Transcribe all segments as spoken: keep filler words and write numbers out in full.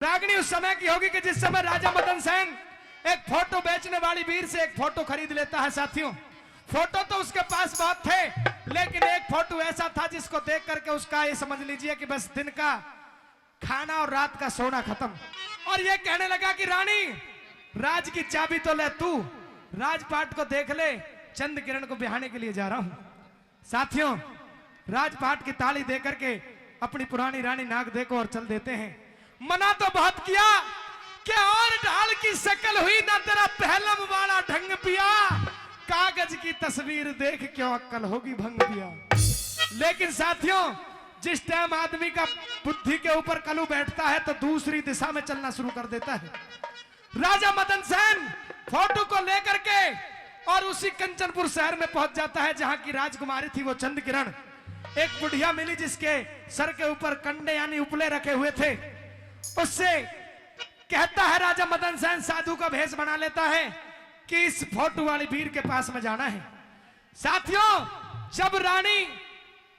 रागनी उस समय की होगी कि जिस समय राजा मदन सेन एक फोटो बेचने वाली भीड़ से एक फोटो खरीद लेता है। साथियों, फोटो तो उसके पास बहुत थे, लेकिन एक फोटो ऐसा था जिसको देख करके उसका, ये समझ लीजिए कि बस दिन का खाना और रात का सोना खत्म। और ये कहने लगा कि रानी, राज की चाबी तो ले तू, राजपाट को देख ले, चंद किरण को ब्याहने के लिए जा रहा हूं। साथियों, राजपाट की ताली दे करके अपनी पुरानी रानी नाग दे को और चल देते हैं। मना तो बहुत किया कि और ढाल की शक्ल हुई ना तेरा पहलम वाला ढंग पिया, कागज की तस्वीर देख क्यों अक्कल होगी भंग पिया। लेकिन साथियों, जिस टाइम आदमी का बुद्धि के ऊपर कलू बैठता है तो दूसरी दिशा में चलना शुरू कर देता है। राजा मदन सेन फोटो को लेकर के और उसी कंचनपुर शहर में पहुंच जाता है, जहां की राजकुमारी थी वो चंद किरण। एक बुढ़िया मिली जिसके सर के ऊपर कंडे यानी उपले रखे हुए थे। उससे कहता है राजा मदन सेन, साधु का भेष बना लेता है कि इस फोटो वाली भीड़ के पास में जाना है। साथियों, जब रानी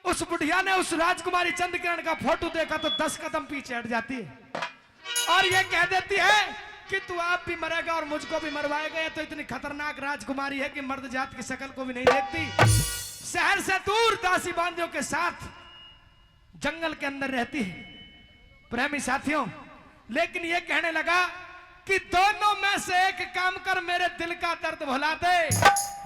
उस बुढ़िया ने उस राजकुमारी चंद किरण का फोटो देखा तो दस कदम पीछे हट जाती है और ये कह देती है कि तू आप भी मरेगा और मुझको भी मरवाएगा। ये तो इतनी खतरनाक राजकुमारी है कि मर्द जात की शक्ल को भी नहीं देखती। शहर से दूर दासी बांदियों के साथ जंगल के अंदर रहती है। प्रेमी साथियों, लेकिन ये कहने लगा कि दोनों में से एक काम कर, मेरे दिल का दर्द भुला दे,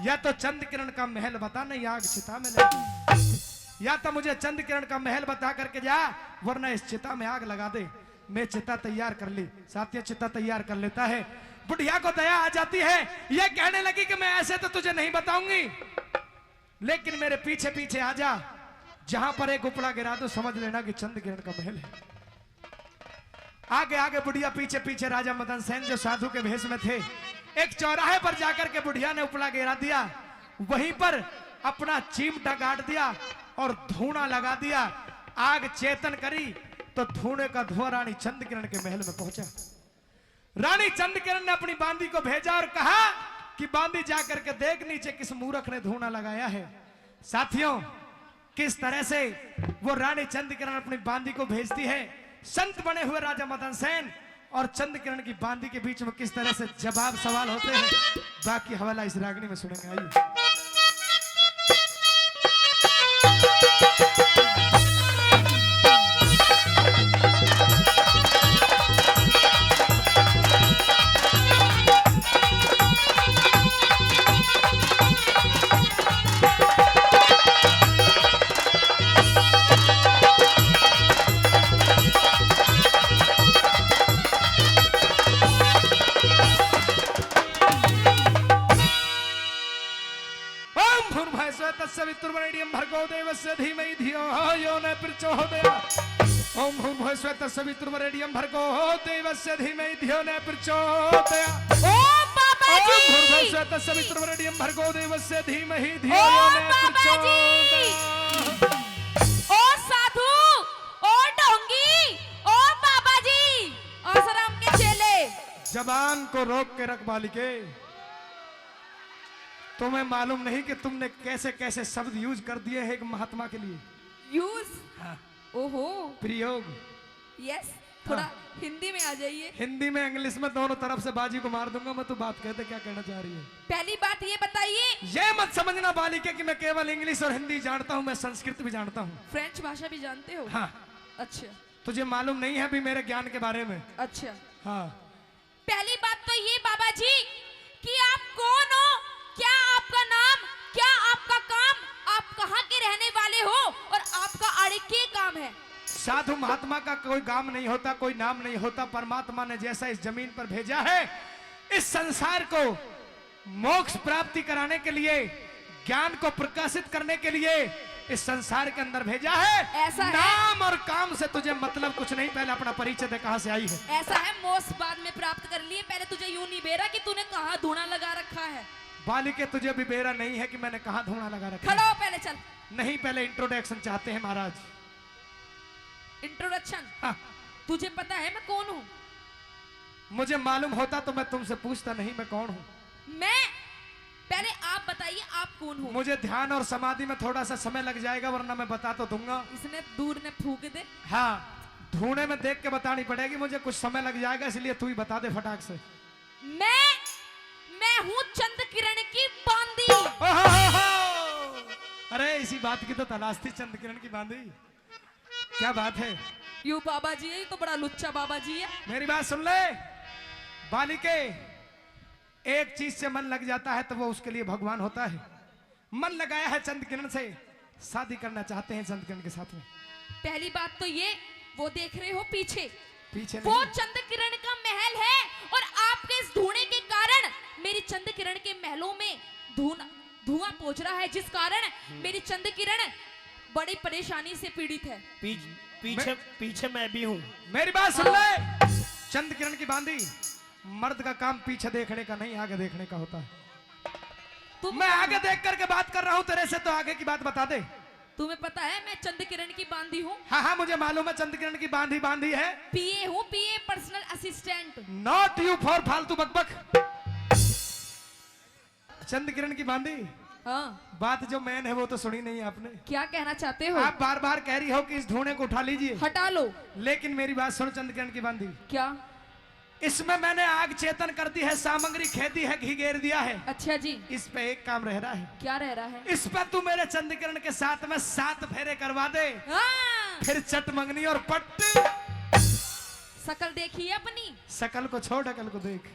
या तो चंद किरण का महल बता, नहीं आग चिता में ले दे, या तो मुझे चंद किरण का महल बता करके जा, वरना इस चिता में आग लगा दे। मैं चिता तैयार कर ली। साथियों, चिता तैयार कर लेता है। बुढ़िया को दया आ जाती है, ये कहने लगी कि मैं ऐसे तो तुझे नहीं बताऊंगी, लेकिन मेरे पीछे पीछे आ जा, जहां पर एक उपला गिरा दो, समझ लेना कि चंद किरण का महल है। आगे आगे बुढ़िया, पीछे पीछे राजा मदन सेन जो साधु के भेष में थे। एक चौराहे पर जाकर के बुढ़िया ने उपला गिरा दिया, वहीं पर अपना चिमटा गाड़ दिया और धूणा लगा दिया। आग चेतन करी तो धूणे का धुआं रानी चंद किरण के महल में पहुंचा। रानी चंद किरण ने अपनी बांदी को भेजा और कहा कि बांदी, जा करके देख नीचे किस मूर्ख ने धूणा लगाया है। साथियों, किस तरह से वो रानी चंद किरण अपनी बांदी को भेजती है। संत बने हुए राजा मदन सेन और चंद किरण की बांदी के बीच में किस तरह से जवाब सवाल होते हैं, बाकी हवाला इस रागनी में सुनेंगे। आइए। ओम भूर्भुवः स्वः तत्सवितुर्वरेण्यं भर्गो देवस्य धीमहि धियो यो न प्रचोदयात्। ओम भूर्भुवः स्वः तत्सवितुर्वरेण्यं भर्गो देवस्य धीमहि धियो न प्रचोदयात्। ओम बाबा जी। ओम भूर्भुवः स्वः तत्सवितुर्वरेण्यं भर्गो देवस्य धीमहि धियो यो न प्रचोदयात्। ओ साधु, ओ ढोंगी, ओ बाबा जी, आसाराम के चेले। जबान को रोक के रख बालिके। तुम्हें मालूम नहीं कि तुमने कैसे कैसे शब्द यूज कर दिए हैं एक महात्मा के लिए। यूज? हाँ। ओहो। प्रयोग। यस। थोड़ा हाँ। हिंदी में आ जाइए। हिंदी में, इंग्लिश में, दोनों तरफ से बाजी को मार दूंगा मैं। तू बात कहते क्या कहना चाह रही है? पहली बात ये बताइए। ये मत समझना बालिके कि मैं केवल इंग्लिश और हिंदी जानता हूँ, मैं संस्कृत भी जानता हूँ। फ्रेंच भाषा भी जानते हो? हाँ। अच्छा। तुझे मालूम नहीं है अभी मेरे ज्ञान के बारे में। अच्छा। हाँ। पहली बात तो ये बाबा जी कि आप कौन हो, क्या आपका नाम, क्या आपका काम, आप कहाँ के रहने वाले हो और आपका आड़े के काम है? साधु महात्मा का कोई गाम नहीं होता, कोई नाम नहीं होता। परमात्मा ने जैसा इस जमीन पर भेजा है, इस संसार को मोक्ष प्राप्ति कराने के लिए, ज्ञान को प्रकाशित करने के लिए इस संसार के अंदर भेजा है। ऐसा है। नाम और काम से तुझे मतलब कुछ नहीं, पहले अपना परिचय दे, कहां से आई है। ऐसा है, मोक्ष बाद में प्राप्त कर लिए, पहले तुझे यूं नहीं बेरा कि तूने कहां धूणा लगा रखा है। बालिके, तुझे भी बेरा नहीं है कि मैंने कहां धूणा लगा रखा है। खड़ा हो पहले, चल। नहीं, पहले इंट्रोडक्शन चाहते हैं महाराज। इंट्रोडक्शन? हाँ। तुझे पता है मैं कौन हूँ? मुझे मालूम होता तो मैं तुमसे पूछता नहीं मैं कौन हूँ। मैं? पहले आप बताइए आप कौन हो? मुझे ध्यान और समाधि में थोड़ा सा समय लग जाएगा, वरना मैं बता तो दूंगा। इसने दूर ने फूक दे। हाँ, धूने में देख के बतानी पड़ेगी मुझे, कुछ समय लग जाएगा, इसलिए तू ही बता दे फटाक से। मैं, मैं हूँ चंद किरण की बांदी। ओहो हो हो। अरे, इसी बात की तो तलाश थी, चंद किरण की बांदी। क्या बात है। यू बाबा जी है, ये तो बड़ा लुच्चा बाबा जी है। मेरी बात सुन ले बालिके, एक चीज से मन लग जाता है तो वो उसके लिए भगवान होता है। मन लगाया है चंद किरण से, शादी करना चाहते हैं चंद किरण के साथ में। पहली बात तो ये, वो देख रहे हो पीछे, पीछे वो नहीं। चंद किरण का महल है और आपके इस धूने के कारण मेरी चंद किरण के महलों में धून, धुआं पहुंच रहा है, जिस कारण हम्म। मेरी चंद किरण बड़ी परेशानी से पीड़ित है। पीछ-, पीछे, मैं पीछे मैं भी हूँ। मेरी बात सुन हाँ। ले, चंद किरण की बांदी, मर्द का काम पीछे देखने का नहीं, आगे देखने का होता है। तुम मैं आगे देख करके बात कर रहा हूँ तेरे से, तो आगे की बात बता दे। तुम्हें पता है मैं चंद किरण की बांदी हूँ? हाँ हाँ, मुझे मालूम है चंद किरण की बांधी बांधी है। पीए हूँ, PA, personal assistant. Not you for फालतू बकबक। चंद किरण की बांधी। हाँ। बात जो मेन है वो तो सुनी नहीं आपने। क्या कहना चाहते हो? आप बार बार कह रही हो कि इस धूने को उठा लीजिए। हटा लो। लेकिन मेरी बात सुन चंद किरण की बांधी। क्या? इसमें मैंने आग चेतन कर दी है, सामग्री खेदी है, घी गेर दिया है। अच्छा जी। इस पे एक काम रह रहा है। क्या रह रहा है? इस पे तू मेरे चंद किरण के साथ में सात फेरे करवा दे। हाँ। फिर चट मंगनी और पट। शकल देखी है अपनी? शकल को छोड़, अकल को देख।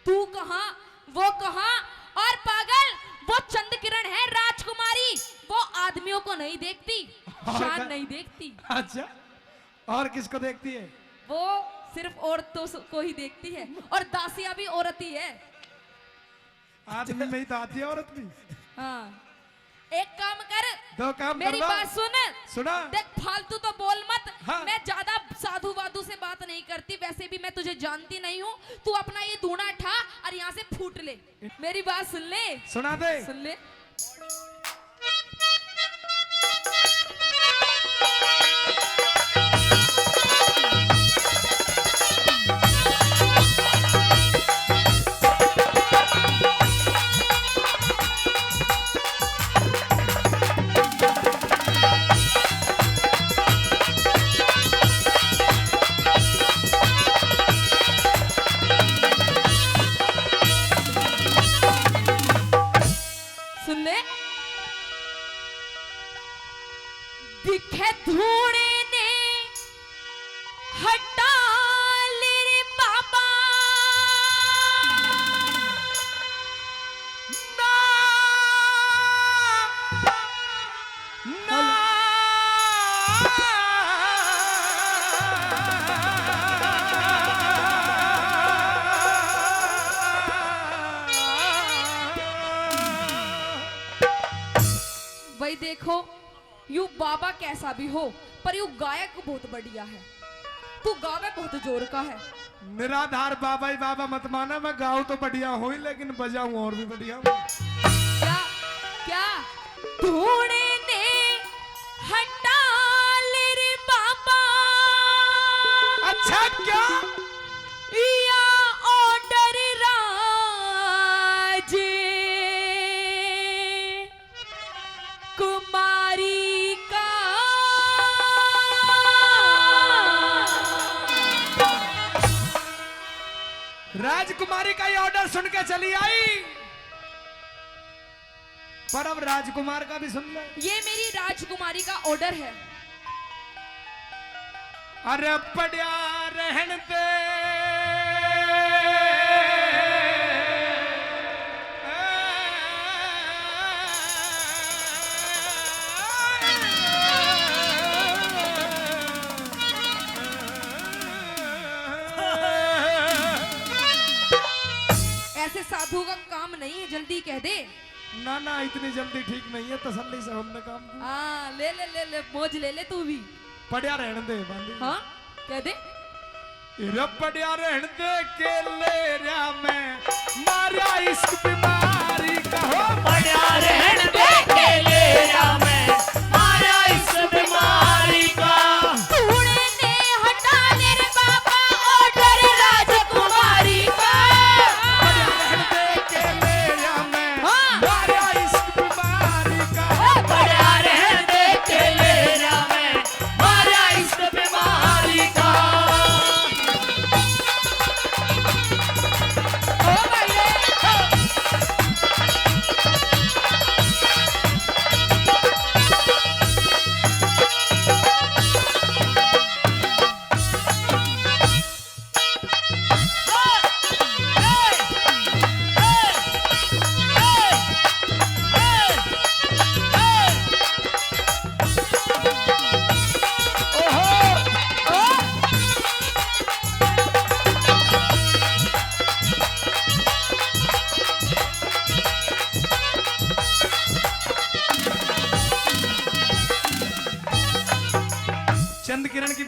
तू कहाँ, वो कहाँ? और पागल, वो चंद किरण है राजकुमारी, वो आदमियों को नहीं देखती, शान नहीं देखती। अच्छा, और किसको देखती है? वो सिर्फ औरतों स-, को ही देखती है, और दासियां भी औरत ही है। आदमी में ही तो आती है औरत भी। हाँ। एक काम कर, दो काम मेरी करवा। बात सुन। सुना। देख, फालतू तो बोल मत। हाँ। मैं ज्यादा साधु वाधु से बात नहीं करती, वैसे भी मैं तुझे जानती नहीं हूँ। तू अपना ये धूना उठा और यहाँ से फूट ले। मेरी बात सुन ले। सुना दे। सुन ले। सुन ले। दिखे धूणे ने हटा ले रे बाबा। ना, ना। भाई देखो, यू बाबा कैसा भी हो, पर यू गायक बहुत बढ़िया है। तू गावे बहुत जोर का है। निराधार बाबा ही बाबा मत माना, मैं गाऊं तो बढ़िया हूं ही, लेकिन बजाऊं और भी बढ़िया हूं। क्या, क्या? धूणे ने हटा ले रे बाबा। अच्छा, क्या? या ऑर्डर राज कुमारी का। राजकुमारी का ये ऑर्डर सुन के चली आई, पर अब राजकुमार का भी सुन ले। ये मेरी राजकुमारी का ऑर्डर है। अरे पड़या रहन दे। ऐसे साधु का काम नहीं है, जल्दी कह दे। ना ना, इतनी जल्दी ठीक नहीं है, तसल्ली से हमने काम किया। हाँ, ले ले ले ले, मौज ले ले तू भी। पड़या रहन दे बांदी। हाँ, कह दे। रे पड़या रहन दे के ले रहा मैं, मारा इश्क बीमारी का हो। पड़या रहन दे के ले रहा मैं, मारा इश्क बीमारी का। तूने ने हटा ले रे बाबा ऑर्डर राजकुमारी का। पड़या रहन दे के ले रहा मैं, हाँ। मारा इश्क बीमारी का। ओ पड़या रहन दे के ले रहा मैं, मारा इश्क बीमारी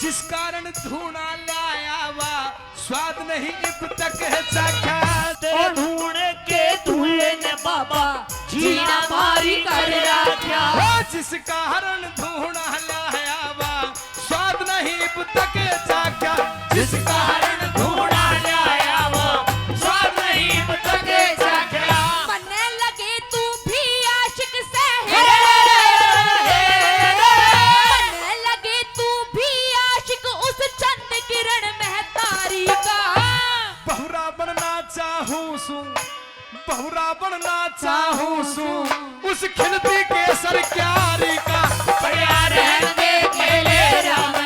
जिस कारण धूणा लाया वा, स्वाद नहीं इब तक है चाख्या। तेरे धूण के धूए ने बाबा, जीना भारी कर राख्या। ओ, जिस कारण धूणा लाया वा, स्वाद नहीं इब तक चाख्या। जिस कारण धूणा लाया वा, स्वाद नहीं इब तक चाख्या। मन्ने लगे तू भी आशिक सै है। मन्ने लगे तू भी आशिक उस चंद किरण महतारी का। बहुरा बनना चाहूं सूं, बहुरा बनना चाहूं सूं, उस खिलती केसर क्यारी का। पड़या रहन दे के ले राम,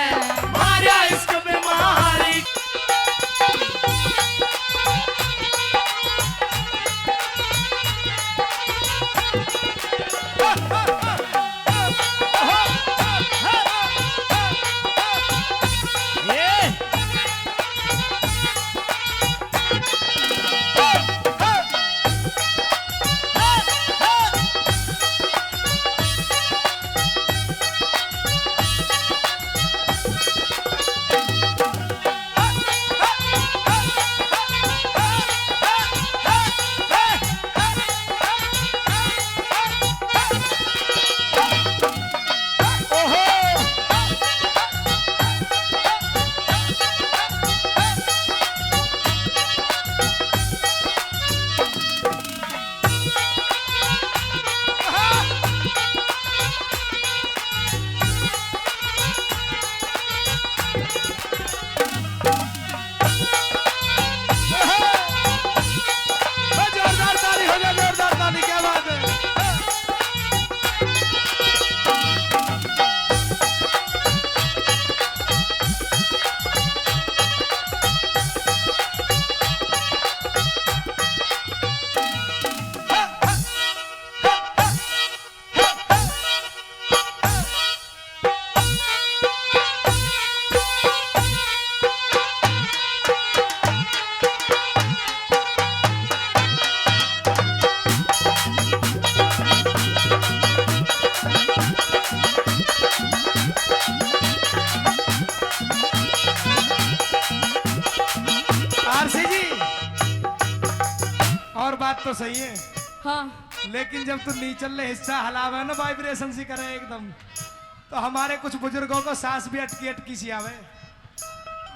मारा इश्क बीमारी। जोरदार ताली हो जाए, जोरदार ताली, क्या बात है। आरसी जी, और बात तो सही है। हाँ। लेकिन जब तू नीचले हिस्सा हलावे ना, वाइब्रेशन सी करे एकदम, तो हमारे कुछ बुजुर्गों को सांस भी अटकी अटकी सी आवे।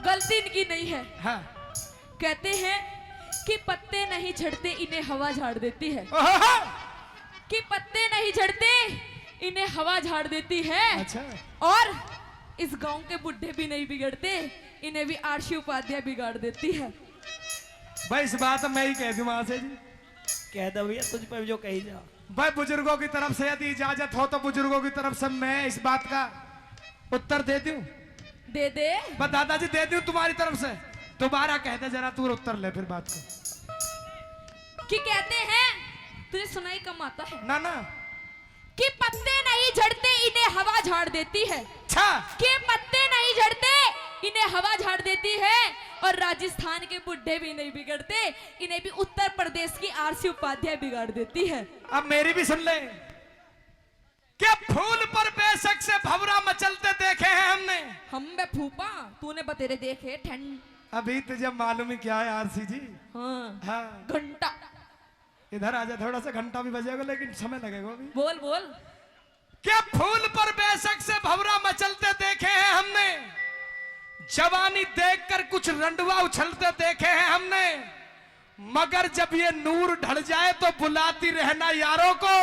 गलती इनकी नहीं है। हाँ। कहते हैं, कि पत्ते नहीं झड़ते, इन्हें हवा झाड़ देती है। ओहो! कि पत्ते नहीं झड़ते, इन्हें हवा झाड़ देती है। अच्छा। और इस गांव के बूढ़े भी नहीं बिगड़ते, इन्हें भी आरसी उपाध्याय बिगाड़ देती है। भाई, इस बात मैं ही कह दूं वहां से जी। कह दो भैया, तुझ पे जो कही जा। भाई, बुजुर्गों की तरफ से यदि इजाजत हो तो बुजुर्गों की तरफ से मैं इस बात का उत्तर दे दूं? दे दे। बस दादाजी, दे दूं तुम्हारी तरफ से? दोबारा कह दे जरा तू, उत्तर ले फिर बात को। कि कहते हैं, तुझे सुनाई कम आता है? ना, ना। कि पत्ते नहीं झड़ते, इन्हें हवा झाड़ देती है। अच्छा। कि पत्ते नहीं झड़ते, इन्हें हवा झाड़ देती है। और राजस्थान के बूढ़े भी नहीं बिगड़ते, इन्हें भी उत्तर प्रदेश की आरसी उपाध्याय बिगाड़ देती है। अब मेरी भी सुन ले। क्या फूल पर बेशक से भंवरा मचलते देखे हैं हमने? हम बे फूफा, तूने बतेरे देखे ठंड। अभी तुझे मालूम ही क्या है आरसी जी? हाँ। हाँ। घंटा। इधर आजा, थोड़ा सा घंटा भी बजेगा, लेकिन समय लगेगा अभी। बोल, बोल। क्या फूल पर बेशक से भंवरा मचलते देखे हैं हमने, जवानी देखकर कुछ रंडवा उछलते देखे हैं हमने, मगर जब ये नूर ढल जाए तो बुलाती रहना यारों को,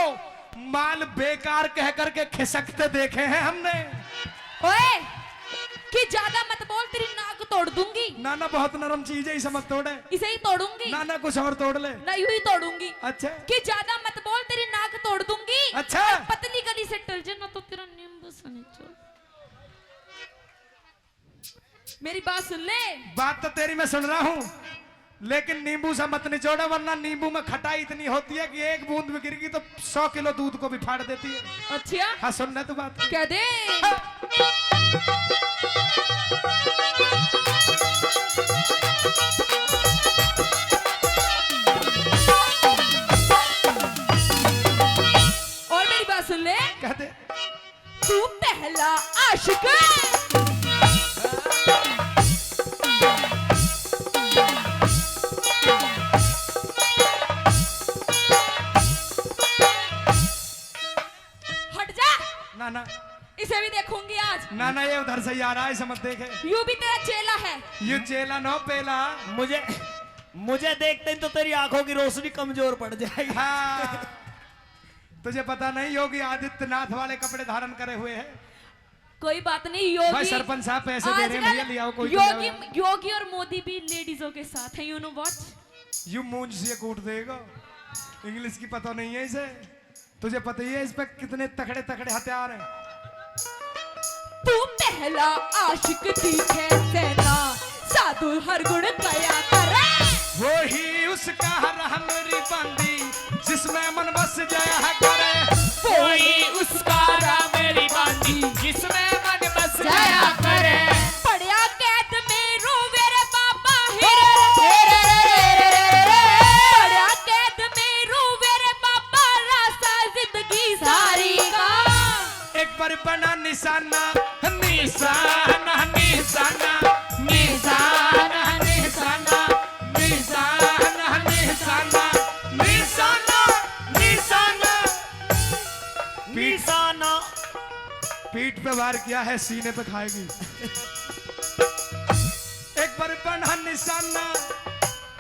माल बेकार कह करके खिसकते देखे हैं हमने। ओए, कि ज्यादा मत बोल, तेरी नाक तोड़ दूंगी। ना, ना, बहुत नरम चीज है, इसे मत तोड़े। इसे ही तोड़ूंगी। ना, ना, कुछ और तोड़ ले। ना, यूं ही तोड़ूंगी। अच्छा। कि ज्यादा मत बोल, तेरी नाक तोड़ दूंगी। अच्छा। और पतली गली से टल जा, ना तो तेरा नींबू सा निचोड़। मेरी बात सुन ले। बात तो तेरी मैं सुन रहा हूँ, लेकिन नींबू सा मत निचोड़े, वरना नींबू में खटाई इतनी होती है कि एक बूंद भी गिर गई तो सौ किलो दूध को भी फाड़ देती है। अच्छा? हाँ, सुन ले तू बात। क्या दे? और मेरी बात सुन ले। क्या दे? तू पहला आशिक। हट जा। ना, ना। इसे भी देखूंगी आज। ना, ना, ये उधर से ही आ रहा है, इसे मत देखे। यू भी तेरा चेला है। ये चेला ना पेला। मुझे, मुझे देखते ही तो तेरी आंखों की रोशनी कमजोर पड़ जाएगी। हाँ। तुझे पता नहीं, योगी आदित्यनाथ वाले कपड़े धारण करे हुए है। कोई बात नहीं, योगी भाई सरपंच साहब पैसे दे रहे हैं, आजकल भैया ले आओ, कोई तो ले आओ योगी, यार। योगी और मोदी भी लेडीजों के साथ है, you know what? यू मूंछ से कूट देगा, इंग्लिश की पता नहीं है इसे। तुझे पता ही है इस पे कितने तगड़े तगड़े हथियार हैं। तू पहला आशिक दिखे सेना, साधु हर गुण गाया करे। वही उसका राह मेरी बांधी, जिसमें मन बस जाया करे। वही उसका राह मेरी बांधी, जिसमें मन बस जाया करे। पड़या कैद में रोवे रे बाबा, हे रे रे रे रे रे रे। पड़या कैद में रोवे रे बाबा, रासा जिंदगी सारी का। एक बार बना निशाना, निशाना, निशाना, निशाना, निशाना, निशाना, निशाना, निशाना, निशाना। पीठ, निशाना। पीठ पे वार किया है, सीने पे खाएगी। एक बार बना निशाना।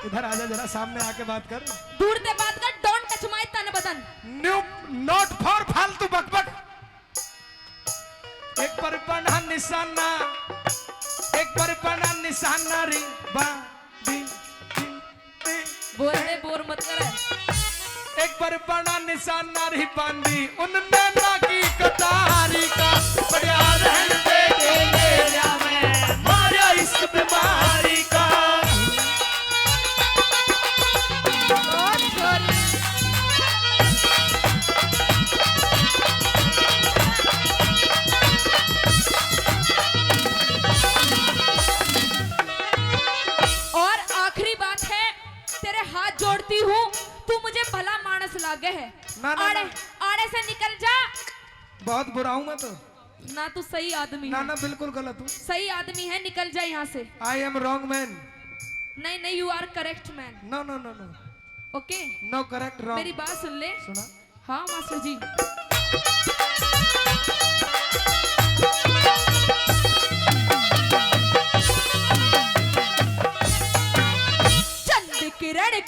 इधर आजा जरा, सामने आके बात कर। दूर से बात कर, don't touch my तन बदन। New, not for फालतू बकबक। एक बार बना निशाना, एक बार बना निशाना रे बा, दी, दी, दी। बोल दे, बोर मत करे। एक बार बना निशाना रे बांधी, उन नैना की कटारी का। बढ़िया रहन दे के ले जावे, मारा इश्क बीमारी का। ओ छोरी। और आखिरी बात है, तेरे हाथ जोड़ती हूँ, तू मुझे भला मानस लागे है। ना, ना, आड़े, ना। आड़े से निकल जा। बहुत बुरा हूँ मैं तो। ना, तू सही आदमी ना, है। ना, बिल्कुल गलत हूँ। सही आदमी है, निकल जा यहाँ से। I am wrong man। नहीं, नहीं, you are correct man। No, no, no, no। OK? No, correct, wrong। मेरी बात सुन ले। सुना। हाँ मास्टर जी। चंद किरण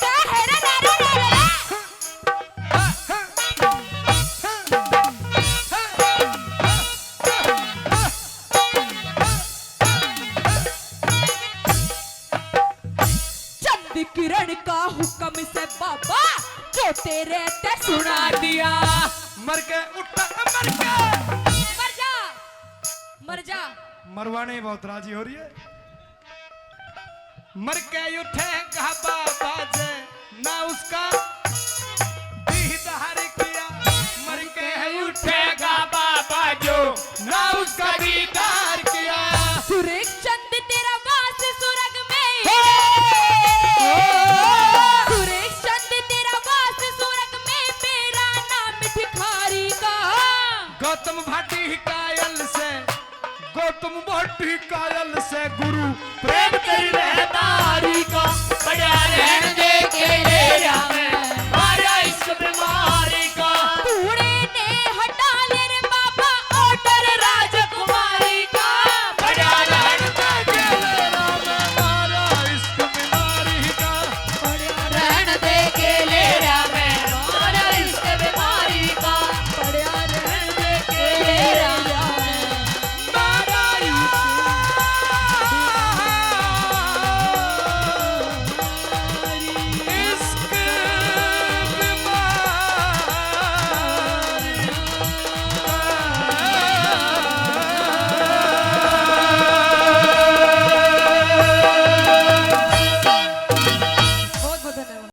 रहते सुना दिया। मर के उठा, मर के। मर जा, मर जा। मरवाने बहुत राजी हो रही है। मर के उठेगा बाबा जे ना उसका दीदार किया। मर के उठेगा बाबा जो ना उसका दीदार किया। सुरेश चंद तेरा वास सुरग में ही। सुरेश चंद तेरा वास सुरग में, मेरा नाम भिखारी का। गौतम भाटी कायल से, गौतम भाटी कायल से गुरु प्रेम तेरी रहदारी का। बढ़िया रहन दे के मेरा